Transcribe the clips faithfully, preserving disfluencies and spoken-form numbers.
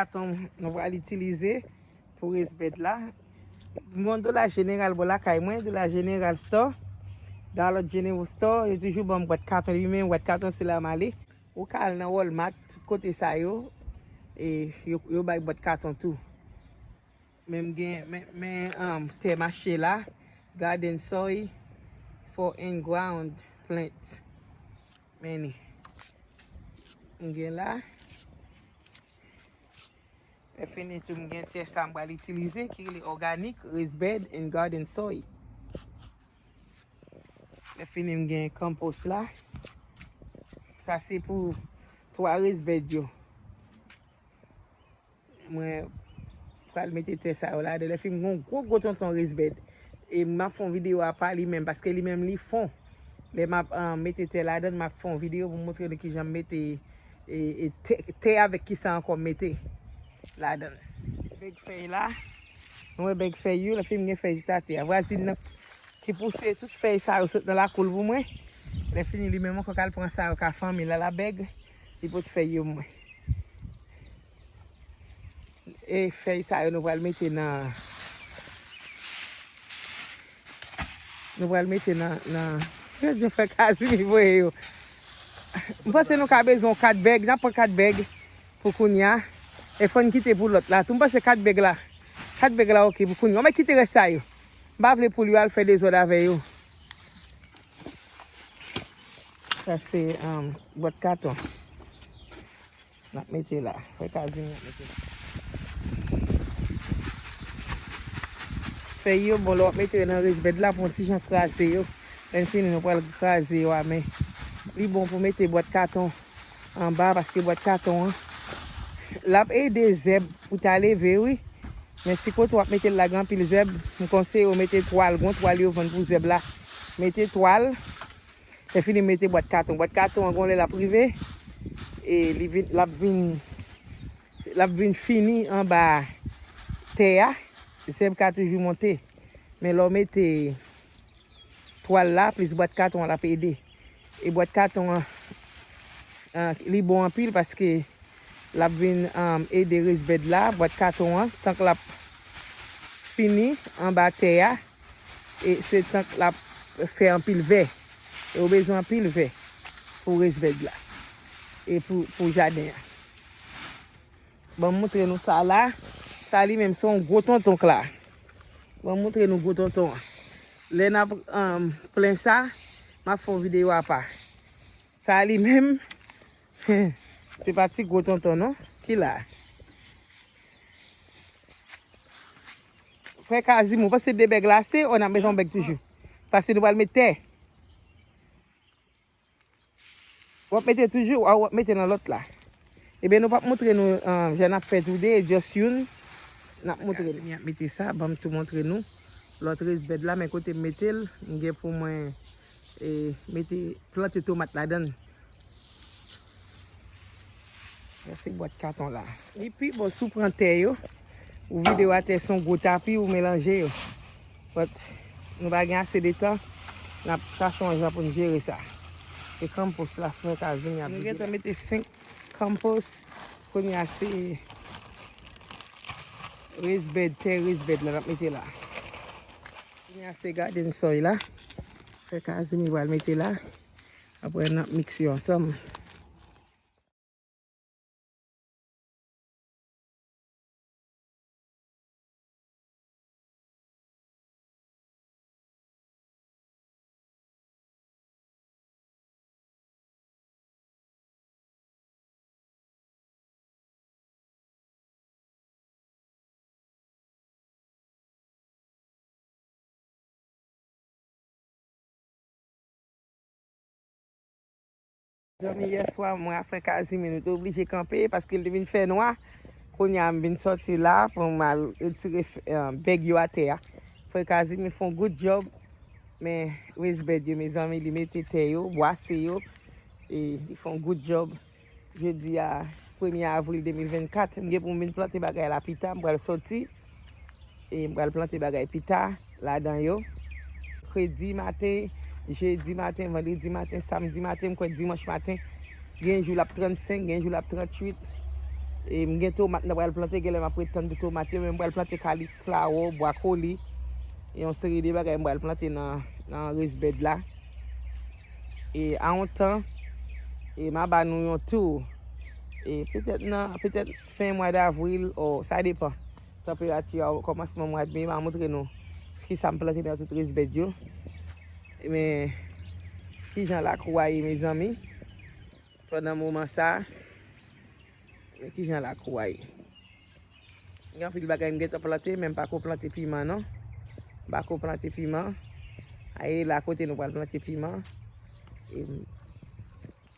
Katon nou pral itilize pou raised bed la. M gen yon Dollar General bò lakay mwen, Dollar General Store, Dollar General Store, yo toujou ban m bwat katon, li menm bwat katon se la m ale. Ou ka al nan Walmart, tout kote sa yo, e yo, yo bay bwat katon tou. Men m gen, men, men, um, tè m achte la, garden soil for in-ground plants. Men li. M gen la. Lè fini tou, m gen tè sa m pral itilize, ki rele organic raised bed and garden soil. Lè fini, m gen compost la. Sa se pou twa raised bed yo. Mwen pral mete tè sa yo ladan. Lè fini, m gen yon gwo, gwo tonton raised bed. E m ap fè yon videyo apa li menm, paske li menm li fon. Lè m ap, ah, mete tè ladan, m ap fè yon videyo pou m montre nou kijan m mete, e, e tè, tè avèk kisa ankò m mete ladan. Bèg fèy la. Nou wè bèg fèy yo, lè fini m gen fèy tout atè a. Vwazin nan ki pouse tout fèy sa yo sot nan lakou l pou mwen. Lè fini, li menm ankò k al pran sa yo ka fanmi l a la bèg, li pote fèy yo pou mwen. E fèy sa yo nou pral mete nan, nou pral mete nan, nan, gad jan frè Kazimi voye yo. M panse nou ka bezwen yon kat bèg, n ap pran kat bèg pou kounye a. E fò n kite pou lòt la tou. M panse kat bèg la, kat bèg la oke pou kounye a. Ou mèt kite rès sa yo. M pa vle poul yo al fè dezòd avè yo. Sa se, um, bwat katon. N ap mete la. Frè Kazim, n ap mete la. Fèy yo, bon, lè w ap mete yo nan raised bed la, pou yon ti jan kraze yo. Lè n fini, nou pral kraze yo a men. Li bon pou mete bwat katon anba, paske bwat katon an, l ap ede zèb pou ta leve, wi. Men si kote w ap mete l la gen anpil zèb, m konseye w mete twal. Gon twal yo vann pou zèb la. Mete twal. Lè fini, mete bwat katon. Bwat katon an, gon lè l ap rive, e li vin, l ap vin, l ap vin fini anba tè a. Zèb ka toujou monte. Men lè w mete twal la, plis bwat katon an, l ap ede. E bwat katon an, an, li bon anpil paske l ap vin, um, ede raised bed la, bwat katon an, tank l ap fini anba tè a, e se tank l ap fè anpil vè. E ou bezwen anpil vè pou raised bed la. E pou, pou jaden an. Ban m montre nou sa la. Sa li menm se yon gwo tonton k la. Ban m montre nou gwo tonton an. Lè n ap, um, plen sa, m ap fè yon videyo apa. Sa li menm, se pa ti gwo tonton non, ki la. Frè Kazim, ou panse de bèg la ase, ou n ap mete yon bèg toujou? Paske nou pral met tè. W ap mete toujou, w ap mete nan lòt la. Ebyen, nou p ap montre nou, ah, jan n ap fè toude, just youn, n ap montre nou. Kazim ap mete sa, ban m tou montre nou lòt raised bed la, men kote m mete l, m gen pou mwen, e, mete, plante tomat ladan l. Sa se bwat katon la. Li pi bon si w pran tè yo, ou vide yo atè, se yon gwo tapi, ou melanje yo. But nou pa gen ase de tan, n ap chache yon jan pou n jere sa. E kanpòs la, frè Kazim ap vide la. Nou gentan mete senk kanpòs, kounye a se raised bed, tè raised bed la n ap mete la. Kounye a se garden soil la, frè Kazim pral mete la. Apre n ap mikse yo ansanm. Zanmi, yèswa, mwen ak frè Kazimi, nou te oblije kanpe paske l te vin fè nwa. Kounye a, m vin sòti la pou m al retire, eh, bèg yo atè a. Frè Kazimi fè yon good job, men raised bed yo, mezanmi, li mete tè yo, bwase yo, e li fè yon good job. Jodi a, premye avril de mil vennkat, m gen pou m vin plante bagay la pita, m pral sòti, e m pral plante bagay pita ladan yo. Kredi maten, jedi maten, vandredi maten, samdi maten, m kwè dimanch maten. Gen jou l ap trannsenk, gen jou l ap tranntuit. E m gen tomat m ta pral plante, genlè m ap ret tann pou tomat yo, men m pral plante kaliflawo, bwakoli, e yon seri de bagay m pral plante nan, nan raised bed la. E a yon tan, e m a ba nou yon tou. E petèt nan, petèt fen mwa davril, o, sa depann. Tanperati a, kòmansman mwa de me, m a montre nou kisa m plante nan tout raised bed yo. Men, kijan lakou a ye, mezanmi. Pandan moman sa, men kijan lakou a ye. Gen anpil bagay m gentan plante, men m pako plante piman non. M pako plante piman. Aye la kote nou pral plante piman. E m,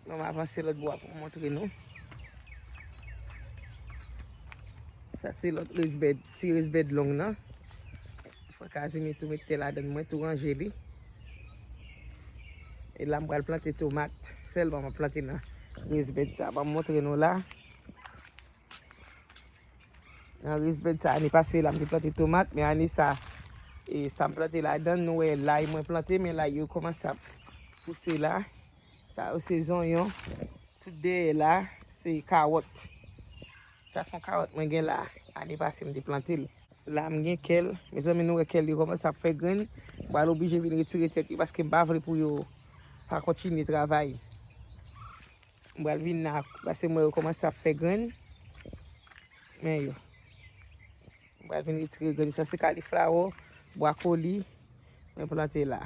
mwen m avanse lòt bò a pou m montre nou. Sa se lòt raised bed, ti raised bed long nan. Frè Kazimi tou met tè ladann, mwen tou ranje li. E la m pral plante tomat. Sèlman m ap plante nan raised bed sa. Ban m montre nou la. Nan raised bed sa, ane pase la m te plante tomat, men ane sa, e sa m plante ladann, nou wè lay mwen plante, men lay yo kòmanse ap pouse la. Sa yo se zonyon. Tout dèyè la, se kawòt. Sa se yon kawòt mwen gen la. Ane pase m te plante l. La m gen kèl. Mezanmi, nou wè kèl yo kòmanse ap fè grenn. M pral oblije vin retire tèt yo paske m pa vle pou yo pa kontinye travay. M pral vin la, paske m wè yo kòmanse ap fè grenn. Men yo. M pral vin retire grenn. Sa se kaliflawo, bwakoli, mwen plante la.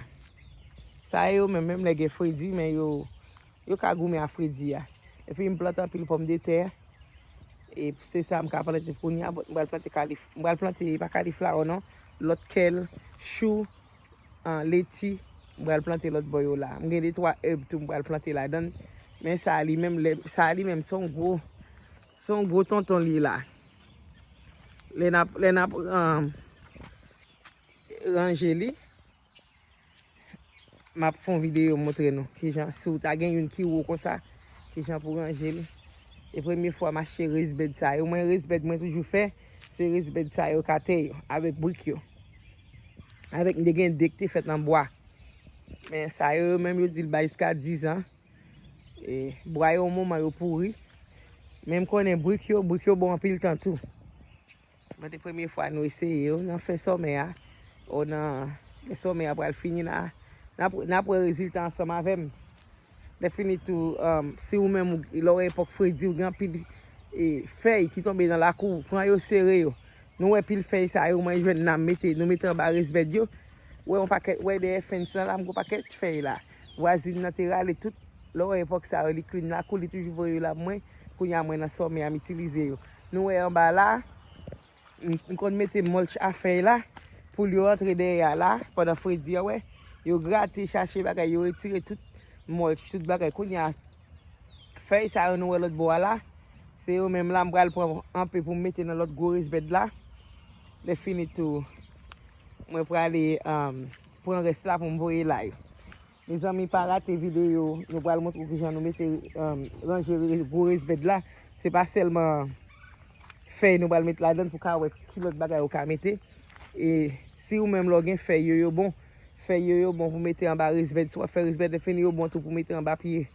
Sa yo menm, menm lè gen fredi, men yo, yo ka goumen a fredi a. Epi m plante anpil pòmdetè. E se sa m ka plante kounye a, but m pral plante kalif-, m pral plante, pa kaliflawo non, lòt kèl, chou, an, leti, m pral plante lòt bò yo la. M gen de twa èb tou m pral plante ladann. Men sa li menm, lè, sa li menm, se yon gwo, se yon gwo tonton li la. Lè n ap, lè n ap, an, ranje li, m ap fè yon videyo montre nou kijan, si w ta gen youn ki wo konsa, kijan pou ranje li. E premye fwa m achte raised bed sa yo. Mwen, raised bed mwen toujou fè, se raised bed sa yo, katè yo, avèk brik yo. Avèk m te gen de ki te fèt an bwa. Men sa yo, yo menm yo di l bay jiska diz an. E bwa yo, yon moman yo pouri. Men m konnen brik yo, brik yo bon anpil tan tou. Mwen te premye fwa nou eseye yo nan fen sòmè a. O nan, lè sòmè a pral fini la. N ap, n ap wè rezilta ansanm avè m. Lè fini tou, um, si ou menm ou, lè w wè epòk fredi, ou gen anpil, e, fèy ki tonbe nan lakou, pran yo, sere yo. Nou wè pil fèy sa yo, mwen jwenn nan mete, nou mete anba raised bed yo. Wè yon pakèt, wè dèyè fence lan la, m gen yon pakèt fèy la. Vwazin nan te rale tout, lè w wè epòk sa yo, li clean lakou, li toujou voye yo la pou mwen. Kounye a mwen nan sòmè a, m itilize yo. Nou wè anba la, m, m konn mete mulch a fèy la, poul yo antre dèyè a la, pandan fredi a, wè. Yo grate, chache bagay, yo retire tout mulch, tout bagay. Kounye a, fèy sa yo nou wè lòt bò a la, se yo menm la m pral pran anpe pou m mete nan lòt gwo raised bed la. Lè fini tou, mwen prale, um, pran rès la pou m voye la yo. Mezanmi, pa rate videyo, nou pral montre w kijan nou mete, um, ranje re-, gwo raised bed la. Se pa sèlman fèy nou pral met ladann pou ka wè ki lòt bagay ou ka mete. E si ou menm lè w gen fèy yo, yo bon. Fèy yo, yo bon pou mete anba raised bed. Si w ap fè raised bed, lè fini yo bon tou pou mete anba pye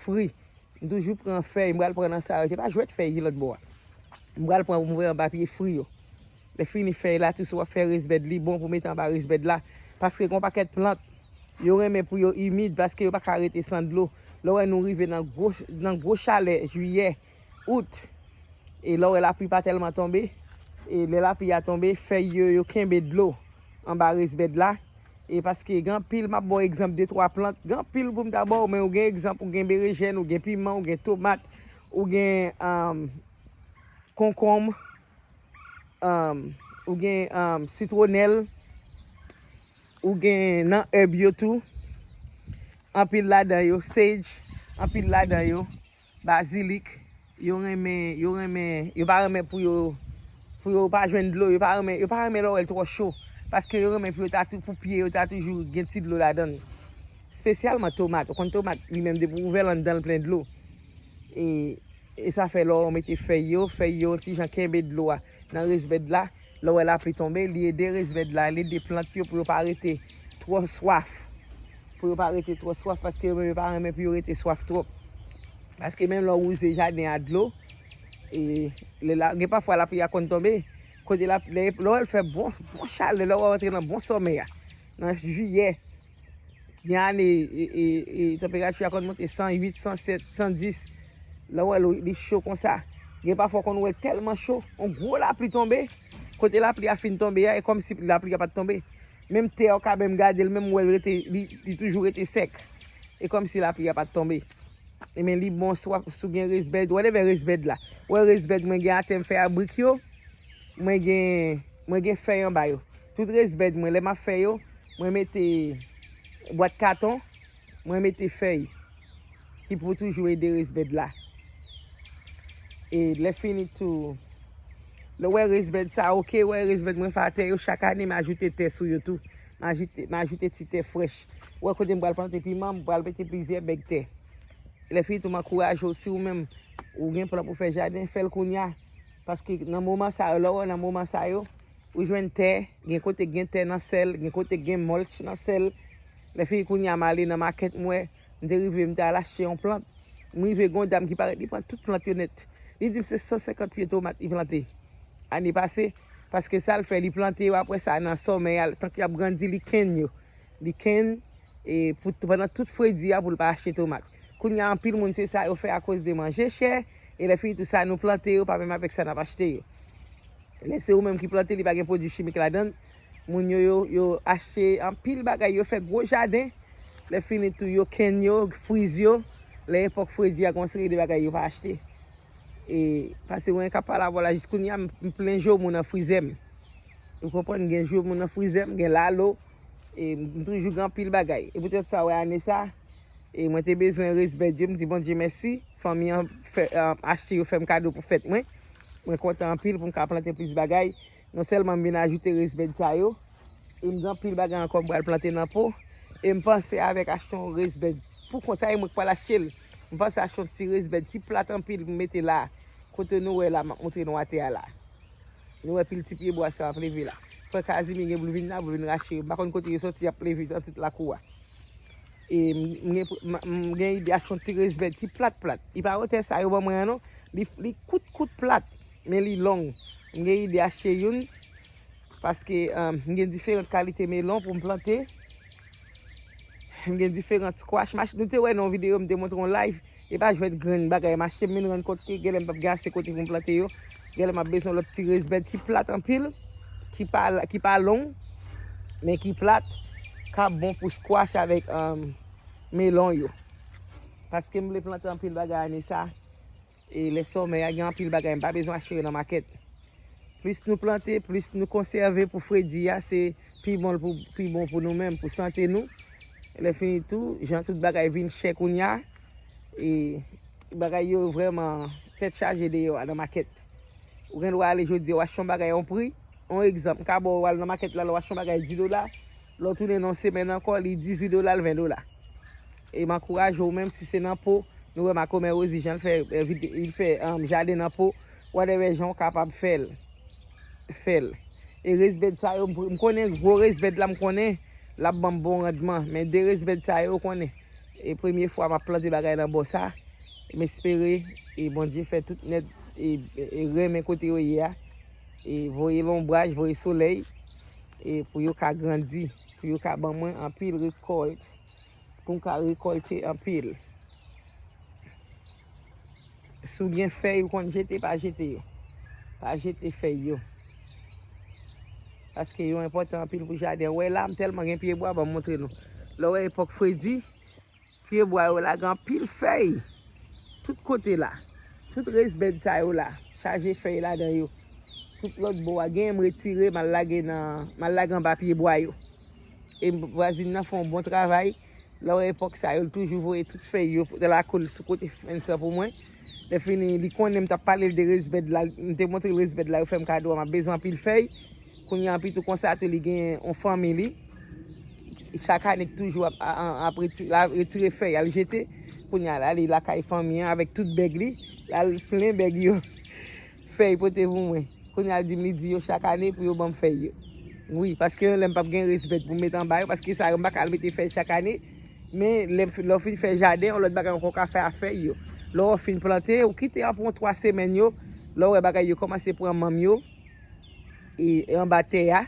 fri. M toujou pran fèy, m pral pran nan sa yo. Se pa jwèt fèy ki lòt bò a. M pral pran pou m voye anba pye fri yo. Lè fini fèy la tou, si w ap fè raised bed, li bon pou mete anba raised bed la. Paske gen yon pakèt plant, yo renmen pou yo imid, paske yo pa ka rete san dlo. Lè w wè nou rive nan gwo, nan gwo chalè, jiyè, out. E lè w wè lapli pa tèlman tonbe, e lè lapli a tonbe, fèy yo, yo kenbe dlo anba raised bed la. E paske gen anpil, m ap ba w egzanp de twa plant, gen anpil pou m ta ba w, men ou gen egzanp, ou gen berejèn, ou gen piman, ou gen tomat, ou gen, um, konkonm, um, ou gen, um, sitwonèl, ou gen nan èb yo tou. Anpil ladan yo, sage, anpil ladan yo, bazilik. Yo renmen, yo renmen, yo pa renmen pou yo, pou yo pa jwenn dlo, yo pa renmen, yo pa renmen lè w wè l twò cho. Paske yo renmen pou yo ta tou, pou pye yo ta toujou gen ti dlo ladan l. Espesyalman tomat. Ou konn tomat, li menm depi w ouvè l anndan l plen dlo. E, e sa fè lè w mete fèy yo, fèy yo yon ti jan kenbe dlo a nan raised bed la. Lè w wè lapli tonbe, li ede raised bed la, li ede plant yo pou yo pa rete twò swaf. Pou yo pa rete twò swaf, paske yo menm yo pa renmen pou yo rete swaf twòp. Paske menm lè w wouze jaden a dlo, E lè la, gen pafwa lapli a konn tonbe. Kote la, lè, lè w wè l fè bon, bon chalè, lè w wè w antre nan bon sòmè a, nan jiyè, gen ane, e, e, e, tanperati a konn monte san uit, san sèt, san dis. Lè w wè l, li cho konsa. Gen pafwa w konn wè l tèlman cho, yon gwo lapli tonbe. Kote lapli a fin tonbe a, e kòmsi lapli a pa t tonbe. Menm tè a, w ka menm gade l, menm wè l rete, li, li toujou rete sèk. E kòmsi lapli a pa t tonbe. Ebyen, li bon si w ap, si w gen raised bed, whatever raised bed la. Ou wè raised bed mwen gen atè m fè a brik yo, mwen gen, mwen gen fèy anba yo. Tout raised bed mwen, lè m ap fè yo, mwen mete bwat katon, mwen mete fèy ki pou toujou ede raised bed la. E lè fini tou, lè w wè raised bed sa oke, w wè raised bed mwen fè atè yo, chak ane m ajoute tè sou yo tou. M ajoute, m ajoute ti tè frèch. Ou wè kote m pral plante piman, m pral mete plizyè bèg tè. Lè fini tou, m ankouraje w, si ou menm, ou gen plan pou fè jaden, fè l kounye a. Paske nan moman sa yo, lè w wè nan moman sa yo, ou jwenn tè, gen kote gen tè nan sèl, gen kote gen mulch nan sèl. Lè fini kounye a, m ale nan makèt, m wè, m te rive, m te al achte yon plant. M rive, gen yon dam ki parèt, li pran tout plant yo nèt. Li di m se san senkant pye tomat li plante ane pase, paske sa l fè, li plante yo, apre sa, nan sòmè a, tan k y ap grandi, li kenn yo. Li kenn, e, pou, pandan tout fredi a pou l pa achte tomat. Kounye a, anpil moun se sa yo fè akoz de manje chè, e lè fini tou sa nou plante yo pa menm avèk sa n ap achte yo. Lè se ou menm ki plante, li pa gen pwodui chimik ladan l, moun yo, yo, yo achte anpil bagay, yo fè gwo jaden, lè fini tou yo kenn yo, friz yo, lè epòk fredi a gen yon seri de bagay yo pa achte. E, pase mwen k ap pale avè w la jis kounye a, m, m plen jomou nan frizè m. Ou konprann, gen jomou nan frizè m, gen lalo, e m toujou gen anpil bagay. E poutèt sa, w wè ane sa, e mwen te bezwen raised bed yo, m di Bondye mèsi, fanmi an fè, um, achte yo fè m kado pou fèt mwen. Mwen kontan anpil pou m ka plante plis bagay. Non sèlman m vin ajoute raised bed sa yo, e m gen anpil bagay ankò m pral plante nan po. E m panse avèk achte yon raised bed pou kont sa, e mwen k pral achte l. M panse achte yon ti raised bed ki plat anpil pou m mete la, kote nou wè la, m ap montre nou atè a la. Nou wè pil ti pyebwa sa ap leve la. Frè Kazimi gen pou l vin la, pou l vin rache yo. M pa konn kote yo soti, y ap leve nan tout lakou a. E m, m gen, m, m gen ide achte yon ti raised bed ki plat plat. Li pa wotè sa yo ban mwen an non. Li, li kout kout plat, men li long. M gen ide achte youn, paske, um, m gen diferan kalite melon pou m plante. M gen diferan squash. M ach-, nou te wè nan yon videyo, m te montre yon live. E pa jwèt grenn bagay m achte, m vin rann kont ke genlè m p ap gen ase kote pou m plante yo. Genlè m ap bezwen lòt ti raised bed ki plat anpil, ki pa, ki pa long, men ki plat, k ap bon pou squash avèk, um, melon yo. Paske m vle plante anpil bagay ane sa. E lè sòmè a, gen anpil bagay m pa bezwen achte yo nan makèt. Plis nou plante, plis nou konsève pou fredi a, se pi bon pou, pi bon pou nou menm, pou sante nou. Lè fini tou, jan tout bagay vin chè kounye a, e bagay yo vrèman tèt chaje deyò a nan makèt. Ou gen dwa ale jodi a, w achte yon bagay a yon pri, yon egzanp, m ka ba w, w al nan makèt la, lè w achte yon bagay dis dola, lè w tounen nan yon semèn ankò, li dizuit dola, l ven dola. E m ankouraje w, menm si se nan po, nou wè makomè Rozi jan l fè, eh, vide, li fè, um, jaden nan po, whatever jan w kapab fè l, fè l. E raised bed sa yo, m, m konnen gwo raised bed la, m konnen l ap ban m bon randman, men de raised bed sa yo, w konnen. E premye fwa m ap plante bagay nan bò sa, m espere, e Bondye fè tout nèg, e, e renmen kote yo ye a, e voye lonbraj, voye solèy, e pou yo ka grandi, pou yo ka ban mwen anpil rekòlt, pou m ka rekòlte anpil. Si w gen fèy ou konn jete, pa jete yo. Pa jete fèy yo. Paske yo enpòtan anpil pou jaden. Ou wè la, m tèlman gen pyebwa, ban m montre nou. Lè w wè epòk fredi, pyebwa yo la gen anpil fèy. Tout kote la. Tout raised bed sa yo la, chaje fèy ladan yo. Tout lòt bò a, genyen m retire, m al lage nan, m al lage anba pyebwa yo. E vwazin nan fè yon bon travay. Lè w wè epòk sa yo, l toujou voye tout fèy yo nan lakou l sou kote fens lan pou mwen. Lè fini, li konnen m t ap pale l de raised bed la, m te montre l raised bed la, yo fè m kado a, m ap bezwen anpil fèy. Kounye a, anpi tou konsa tou, li gen yon fanmi li. Chak ane, k toujou ap, a, a, ap reti-, la, retire fèy, al jete. Kounye a, l ale lakay fanmi an avèk tout bèg li. L al plen bèg yo. Fèy pote pou mwen. Kounye a l di m li di yo chak ane pou yo ban m fèy yo. Wi, paske lè m p ap gen raised bed pou m mete anba yo, paske sa yo m pa ka al mete fèy chak ane. Men lè m fi-, lè w fin fè jaden, yon lòt bagay ankò w ka fè a fèy yo. Lè w fin plante, ou kite apre yon twa semèn yo, Lè w wè bagay yo kòmanse pran manm yo, e, e anba tè a,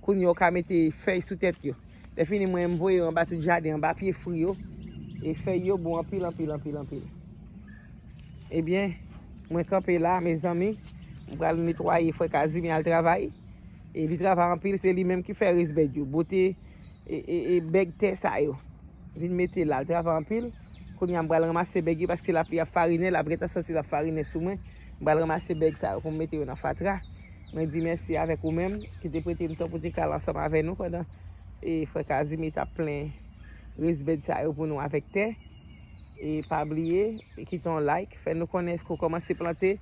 kounye a w ka mete fèy sou tèt yo. Lè fini, mwen, m voye yo anba tout jaden, anba pye fri yo, e fèy yo bon anpil, anpil, anpil, anpil. Ebyen, mwen kanpe la, mezanmi, m pral netwaye frè Kazimi al travay. E li travay anpil, se li menm ki fè rès bèg yo. Bote e, e, e bèg tè sa yo. Vin mete la, l travay anpil. Kounye a m pral ranmase bèg yo paske lapli ap farinen, l ap gentan santi l ap farinen sou mwen. M pral ranmase bèg sa yo pou m mete yo nan fatra. Mwen di mèsi avèk ou menm ki te prete m tan pou te kal ansanm avè nou pandan e frè Kazimi t ap plen rès bèg sa yo pou nou avèk tè. E pa bliye, kite yon like, fè nou konnen èske w kòmanse plante.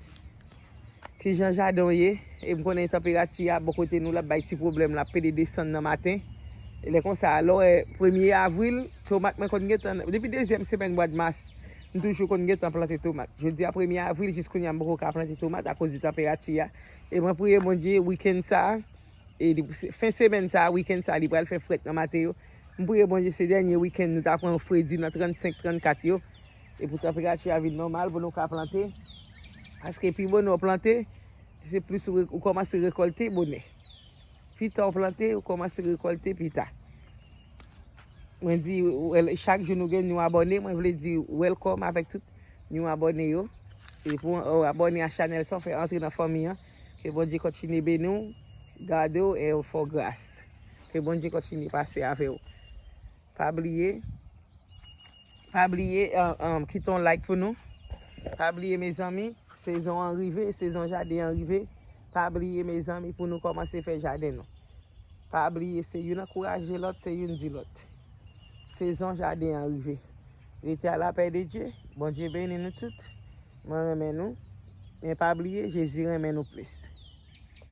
Kijan jaden w ye? E m konnen tanperati a bò kote nou l ap bay ti pwoblèm, l ap pede desann nan maten. E lè konsa, lè w wè premye avril, tomat mwen konn gentan, depi dezyèm semèn mwa d mas, m toujou konn gentan plante tomat. Jodi a premye avril, jis kounye a m poko ka plante tomat akoz de tanperati a. E mwen priye Bondye, wikenn sa a, e li, fen semèn sa a, wikenn sa a, li pral fè frèt nan maten yo. M priye Bondye se dènye wikenn nou ta pran fredi nan trannsenk, trannkat yo. E pou tanperati a vin nòmal pou nou ka plante. Paske pi bonè w plante, se plis ou, re- ou kòmanse rekòlte bonè. Pi ta w plante, ou kòmanse rekòlte pi ta. Mwen di, ou- chak jou nou gen yon abòne, mwen vle di welcome avèk tout yon abòne yo. E pou w abòne a chanèl sa, w fè antre nan fanmi an. Ke Bondye kontinye beni w, gade w e w fè w gras. Ke Bondye kontinye pase avè w. Pa bliye, pa bliye, um, um, kite yon like pou nou. Pa bliye, mezanmi, sezon an rive, sezon jaden an rive. Pa bliye, mezanmi, pou nou kòmanse fè jaden nou. Pa bliye, se youn ankouraje lòt, se youn di lòt. Sezon jaden an rive. Rete a lapè de Dye. Bondye beni nou tout. Mwen renmen nou. Men pa bliye, Jezi renmen nou plis.